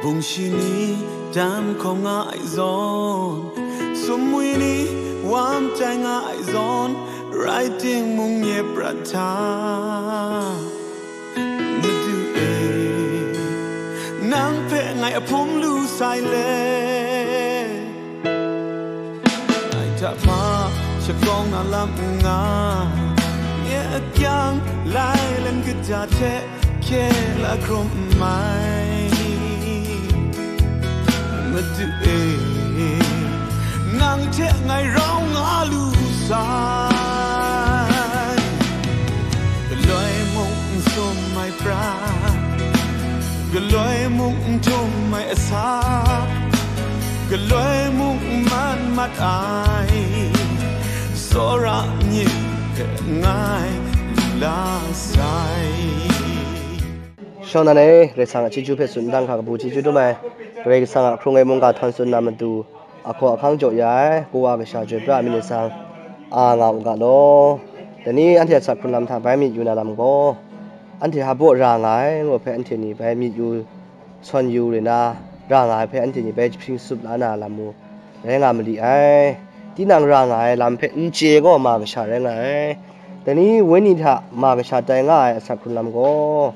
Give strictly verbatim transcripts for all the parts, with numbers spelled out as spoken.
Bungshi ni dan hkawm nga ai zawn, sumwi ni wam tai nga ai zawn, rai timung nye prat hta, Madu e, nang hpe ngai a hpum lu sai le. Ai hta hpa shakawng na lam n nga, nye akyang lai len kaja hte hkye la hkrum n mai. Madu e, nang hte ngai rau nga lu sai. Galoi mung n sum ai pra, galoi mung n htum ai asa, galoi mung n man mat ai, tsawra myit hpe ngai lu la sai. Shawng nan e, Karai Kasang a chyeju hpe tsun n dang hka kabu chyeju dum ai, Karai Kasang a hkrung ai mungga htawn tsun na matu, ahkaw ahkang jaw ya ai, kawa kasha chyoi pra ai myit ni tsang, a nga u ga law. Dai ni anhte a asak hkrun lam hta bai myit yu na lam gaw, anhte hpa baw ra nga ai, ngu hpe anhte ni bai myit yu, sawn yu re na, ra nga ai hpe anhte ni bai jahpring tsup la na lam mung rai nga mali ai. Tinang ra nga ai lam hpe n chye gaw ma kasha rai nga ai. Dai ni wenyi hta ma kasha tai nga ai asak hkrun lam gaw,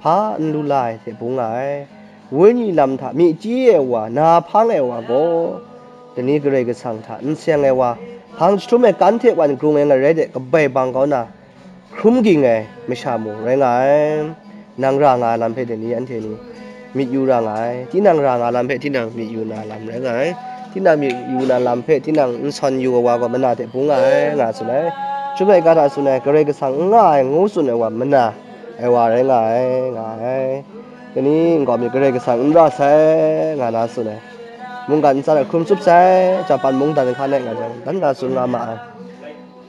hpa n lu la ai hte bung nga ai. Wenyi lam hta myi chyi ai wa, na hpang ai wa gaw, dai ni Karai Kasang hta n seng ai wa, hpang jahtum ai kan hte wan grung ai ngarai de kabai bang kau na, hkrum ging ai masha mung rai nga ai. Nang ra nga ai lam hpe dai ni anhte ni myit yu ra nga ai. Tinang ra nga lam hpe tinang myit yu na lam rai nga ai. Tinang myit yu na lam hpe tinang n sawn yu ai wa gaw mana hte bung nga ai, nga tsun ai. Chyum laika hta tsun ai, Karai Kasang n nga ai ngu tsun ai wa mana ai wa rai nga ai, nga ai. Dai ni nkau mi Karai Kasang n ra sai, nga na tsun ai. Mungkan ntsa hta hkrum tsup sai, Japan mungdan hkan e nga jang, dan ga tsun nga ma ai.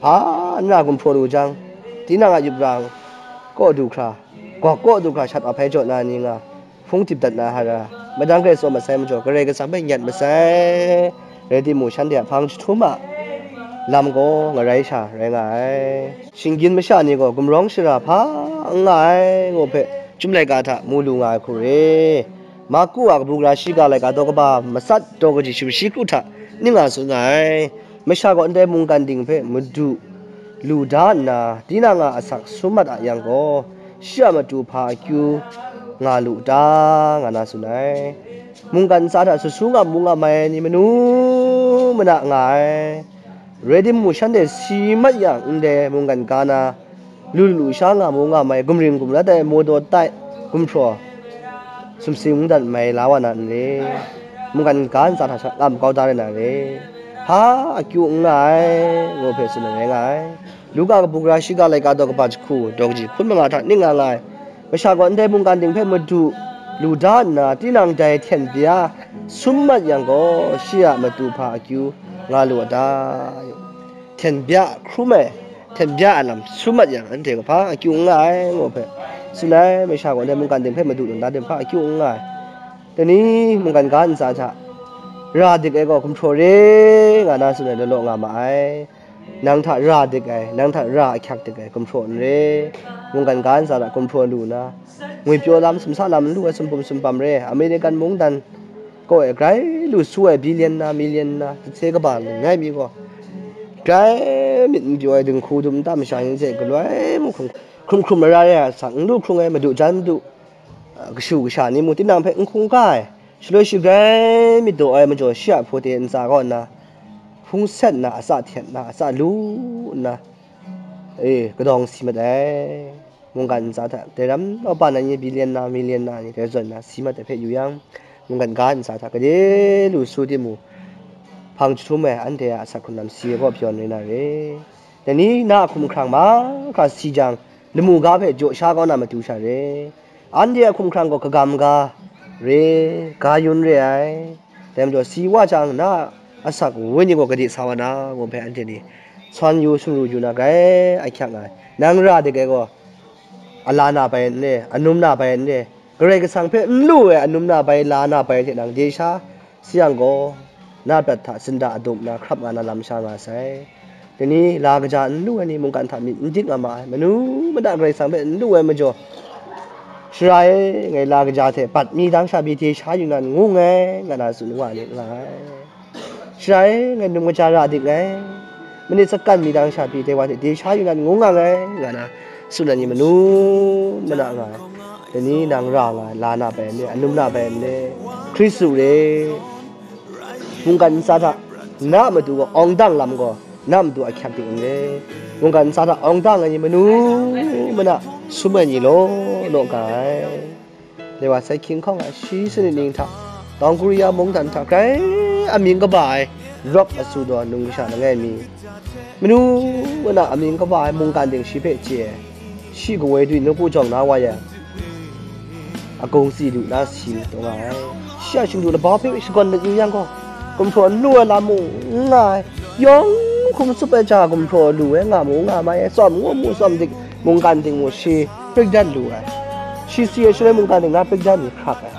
Hpa n ra gumhpraw lu jang, tinang a yup rang kaw du hkra, gawk kaw du hkra shat a hpai jaw na ni nga, hpung dip dat na hara, madang Karai tsaw masai majaw, Karai Kasang hpe nyat masai, rai timung, shanhte a hpang jahtum a lam gaw ngarai sha rai nga ai. Shinggyim masha ni gaw gumrawng shara hpa n nga ai, ngu hpe, Chyum laika hta mu lu nga ai hku re. Marku a kabu gara shiga laika daw kaba matsat daw kaji sumshi kru hta ning nga tsun nga ai. Masha gaw ndai mungkan ding hpe madu lu da nna, tinang a asak sum mat a yang gaw, shi a matu hpa akyu nga lu ta, nga na tsun ai. Mungkan ntsa hta su su nga mu nga mai ai ni manu mana nga ai. Rai timung, shanhte si mat yang, ndai mungkan ga na, lu lu sha nga mu nga mai, gumring gumrat ai, mawdaw tai, gumhpraw sumsing mungdan mai la wa na n re? Mungkan ga ntsa hta sha lam kau da rai na re? Hpa akyu n nga ai, ngu hpe tsun ai rai nga ai. Luka kabu gara shiga laika daw kaba jahku, daw kaji hpun manga hta ning nga nga ai. Masha gaw ndai mungkan ding hpe madu lu da nna, tinang dai hten bya sum mat yang gaw, shi a matu hpa akyu nga lu a ta? Hten bya hkrum ai, hten bya a lam sum mat yang, anhte gaw hpa akyu n nga ai, ngu hpe tsun ai. Masha gaw ndai mungkan ding hpe madu lu da ding hpa akyu n nga ai. Dai ni mungkan ga ntsa hta, ra dik ai gaw gumhpraw re, nga na tsun ai law law nga ma ai. Nang hta ra dik ai, nang hta ra ahkyak dik ai gumhpraw n re. Mungkan ga ntsa hta gumhpraw lu na, ngwipyaw lam, sumsa lam n lu ai sumpum sumpam re. American mungdan kaw e grai lu su ai billion na, million na, sahte kaba langai mi gaw, grai myit n pyaw ai dinghku dum nta masha ni hte galoi mung hkrum hkrum, hkrum hkrum mara re ai asak, n lu hkrung ai madu jan madu, a, kashu kasha ni mung tinang hpe n hkungga ai, shaloi shi grai myit daw ai majaw, shi a hpung de ntsa kaw nna, hpung set nna, atsa hten nna, atsa lu nna, e, kadawng si mat ai. Mungkan ntsa hta dai ram nawpa na ni, billion na, million na ni, dai zawn na si mat ai hpe yu yang, mungkan ga ntsa hta gade lu su timung, hpang jahtum ai anhte a asak hkrun lam si ai gaw pyawn rai na re. Dai ni na a hkumhkrang mahkra si jang, lamu ga hpe jaw sha kau na matu sha re. Anhte a hkumhkrang gaw kagam ga re, ga yun re ai. Dai majaw, si wa jang, na a asak wenyi gaw gade sa wa na, ngu hpe anhte ni sawn yu, sumru yu na, grai ahkyak nga ai. Nang ra dik ai gaw, a la na bai n re, a num na bai n re, Karai Kasang hpe n lu ai a num na bai, la na bai hte nang de sha, si yang gaw, na prat hta sinda adum na hkrap nga na lam sha nga sai. Dai ni la kaja n lu ai ni mungkan hta myit n dik nga ma ai, manu mada Karai Kasang hpe n lu ai majaw, Sara e, ngai la kaja hte bat mi dang sha pyi de sha yu nan ngu nngai, nga na tsun wa ni nga ai. Sara e, ngai num kaja ra dik nngai, manit sakan mi dang sha pyi de wa hte de sha yu nan ngu nga nngai, nga na tsun ai ni manu mana nga ai. Dai ni nang ra nga ai, la na bai n le, anum na bai n le, Hkristu re, mungkan ntsa hta na a matu gaw awng dang lam gaw, na a matu ahkyak ting n le, mungkan ntsa hta awng dang ai ni manu mana sum ai ni law law nga ai. Dai wa sai hkying hkawng ai shi sanit ning hta, Tawng Korea mungdan hta grai amying kaba ai Rob Asu daw nung kasha langai mi, manu mana amying kaba ai mungkan ding shi hpe chye ai, shi kawoi dwi nawku jawng na wa yang, agung si lu na si taw nga ai. Shi a shingdu labau hpe shakawn mat yu yang gaw, gumhpraw n lu ai lam mung n nga ai, yawng hkum tsup ai ja gumhpraw lu ai nga mu nga mai ai, tsawm ngu mu tsawm dik, mungkan ding mu shi prik dat lu ai. Shi si ai shaloi mungkan ding na prik dat mi hkrak ai.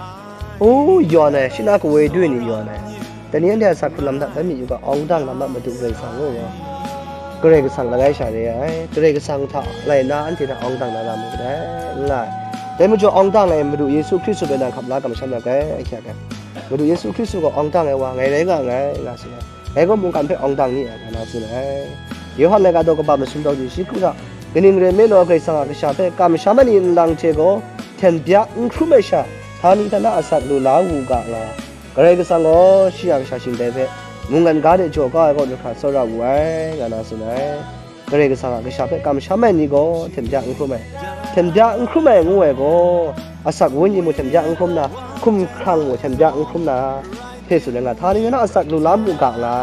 U, yawn ai, shi na kawoi dwi ni yawn ai. Dai ni anhte a asak hkrun lam hta bai mi yu ga, awng dang lam a matu Karai Kasang ngu gaw, Karai Kasang langai sha re ai. Karai Kasang hta lai na anhte hta awng dang na lam mu dai, n nga ai. Dai majaw awng dang ai Madu Yesu Hkristu hpe nang hkap la kamsham na grai ahkyak ai. Madu Yesu Hkristu gaw awng dang ai wa ngai rai nga nngai, nga tsun ai. Ngai gaw mungkan hpe awng dang ni ai, nga na tsun ai. Yawhan laika daw kaba masum daw du shi hku hta, kaning rai nme law, Karai Kasang a kasha hpe kamsham ai ni nlang hte gaw hten bya n hkrum ai sha, htani htana asak lu la u ga nga, Karai Kasang gaw shi a kasha shingtai hpe mungkan ga de jaw kau ai kaw du hkra tsawra wu ai, nga na tsun ai. Karai Kasang a kasha hpe kamsham ai ni gaw hten bya n hkrum ai. Hten bya n hkrum ai ngu ai gaw, asak wenyi mu hten bya n hkrum na, hkumhkrang mu hten bya n hkrum na, hpe tsun ai nga, htani htana asak lu la mu ga nga,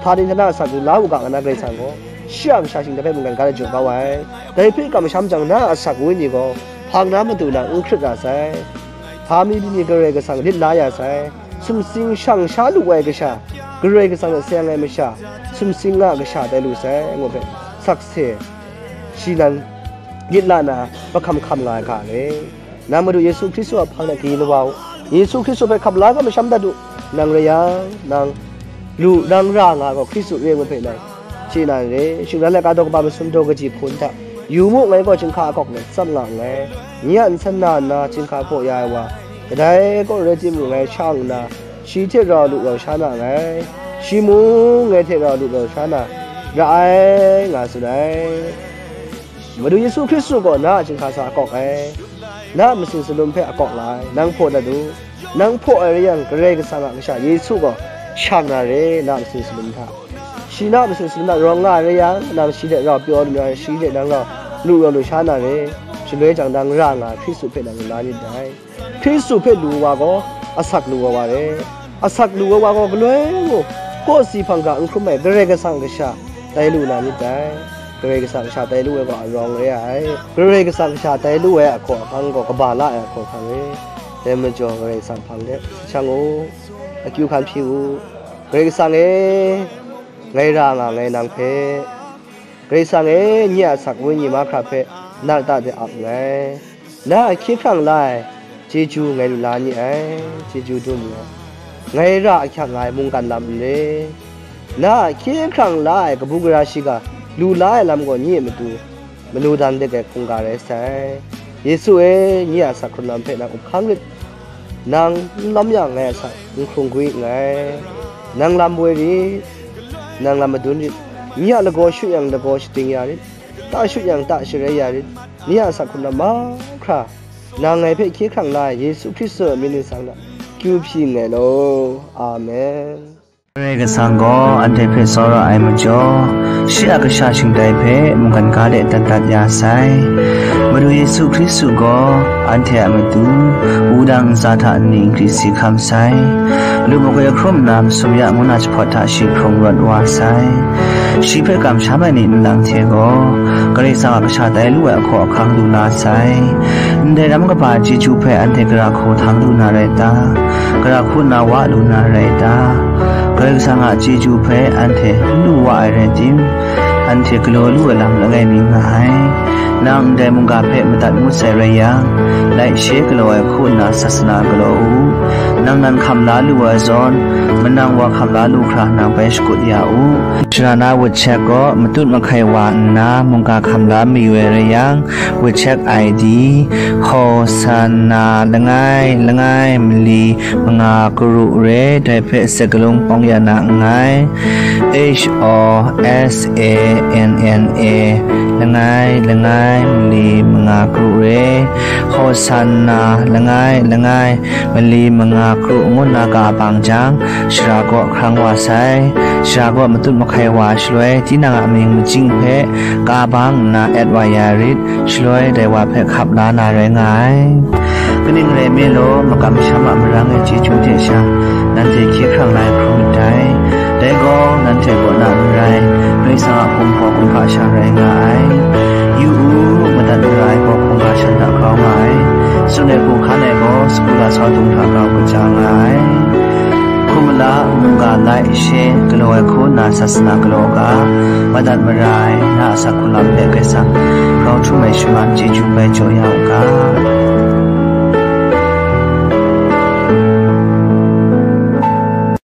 htani htana asak lu la u ga nga na Karai Kasang gaw, shi a kasha shingtai hpe mungkan ga de jaw kau ai. Dai hpe kamsham jang, na a asak wenyi gaw hpang na matu na n hkrit ra sai. Hpa mi pyi ni Karai Kasang lit la ya sai, sumsing shang sha lu ai kasha, Karai Kasang hte seng ai masha, sumsing nga kasha tai lu sai, ngu hpe sakse, shi nan lit la na, mahkam hkam nga ai ga le. Nang Madu Yesu Hkristu a hpang de kayin wa u. Yesu Hkristu hpe hkap la ga masham dat u. Nang rai yang, nang lu, nang ra nga gaw Hkristu re ngut hpe nang chye na re. Shingran laika daw kaba masum daw kaji hpun hta, yu mu, ngai gaw chyinghka akawk let tsap nga nngai. Nye a nsen na nna chyinghka hpaw ya ai wa, kadai kaw rai timung, ngai shang nna, shi hte rau lu rau sha na nngai. Shi mung ngai hte rau lu rau sha na ra ai, nga tsun ai. Madu Yesu Hkristu gaw na a chyinghka sa akawk ai, na a masin salum hpe akawk la ai, nang hpaw dat u. Nang hpaw ai rai yang, Karai Kasang a Kasha Yesu gaw shang na re, na a masin salum hta. Shi na a masin salum hta rawng nga ai rai yang, nang shi hte rau pyaw lu na re, shi hte nang rau lu rau lu sha na re, shaloi jang nang ra nga ai Hkristu hpe nang lu la myit dai. Hkristu hpe lu wa gaw, asak lu ai wa re. Asak lu ai wa gaw galoi ngu, kawsi hpang ga n hkrum ai Karai Kasang a Kasha tai lu na myit dai. Karai Kasang a Kasha tai lu ai gaw arawng re ai. Karai Kasang a Kasha tai lu ai ahkaw ahkang gaw kaba la ai ahkaw ahkang re. Dai majaw Karai Kasang hpang de shang u, akyu hkan hpyi u. Karai Kasang e, ngai ra nga nngai nang hpe. Karai Kasang e, nye a asak wenyi mahkra hpe nat ta de ap nngai. Na a hkye hkrang la ai chyeju ngai lu la ni ai, chyeju dum nngai. Ngai ra ahkyak nga ai mungkan lam n re. Na a hkye hkrang la ai kabu gara shiga lu la ai lam gaw nye a matu manu dan dik ai hkungga rai sai. Yesu e, nye a asak hkrun lam hpe nang up hkang rit. Nang n lawm yang ngai a asak n hkrung gwi nngai. Nang lam woi rit, nang lam madun rit. Nye a lagaw shut yang lagaw shating ya rit, ta shut yang ta sharai ya rit. Nye a asak hkrun lam mahkra, nang ngai hpe hkye hkrang la ai Yesu Hkristu a myit ningsang hta kyu hpyi nngai law. Amen. Karai Kasang gaw anhte hpe tsawra ai majaw, shi a Kasha shingtai hpe mungkan ga de dat dat ya sai. Madu Yesu Hkristu gaw anhte a matu wudang ntsa hta nni n hkri si hkam sai. Lu makoi ahkrum nna masum ya ngu na jahpawt hta shi hkrung rawt wa sai. Shi hpe kamsham ai ni nlang hte gaw, Karai Kasang a Kasha tai lu ai ahkaw ahkang lu na sai. Ndai ram kaba chyeju hpe anhte gara hku htang lu na rai ta? Gara hku nna wa lu na rai ta? Karai Kasang a chyeju hpe anhte n lu wa ai rai tim, anhte galaw lu ai lam langai mi nga ai. Nang ndai mungga hpe madat ngut sai rai yang, laishe galaw ai hku nna sasana galaw u. Nan hkam la lu ai zawn, manang wa hkam la lu hkra nang bai shakut ya u. Shara na wut chek gaw matut mahkai wa nna mungga hkam la mayu ai rai yang, wut chek I D, Hosanna langai langai mali manga karu re, dai hpe sek galung pawng ya na nngai. H O S A N N A, langai langai mali manga karu re, Hosanna langai langai mali manga karu ngu nna ka bang jang, shara kaw hkrang wa sai. Shara kaw matut mahkai wa shaloi, tinang a mying majing hpe ka bang nna et wa ya rit, shaloi dai wa hpe hkap la na rai nga ai. Kaning rai nme law, makam masham a marang e chyeju hte sha, nanhte hkye hkrang la ai hkrum myit dai. Dai gaw, nanhte kaw na n rai, Karai Kasang a hkum hpaw hkum hpa sha rai nga ai. Yu u, madat mara ai gaw hkungga shan hta grau nga ai. Tsun ai hku hkan ai gaw, sagu lasau dung hta grau kaja nga ai. Hkum mala, mungga lai, she galaw ai hku nna sasana galaw ga, madat mara ai, na a asak hku lam hpe Karai Kasang grau htum ai shaman chyeju bai jaw ya u ga.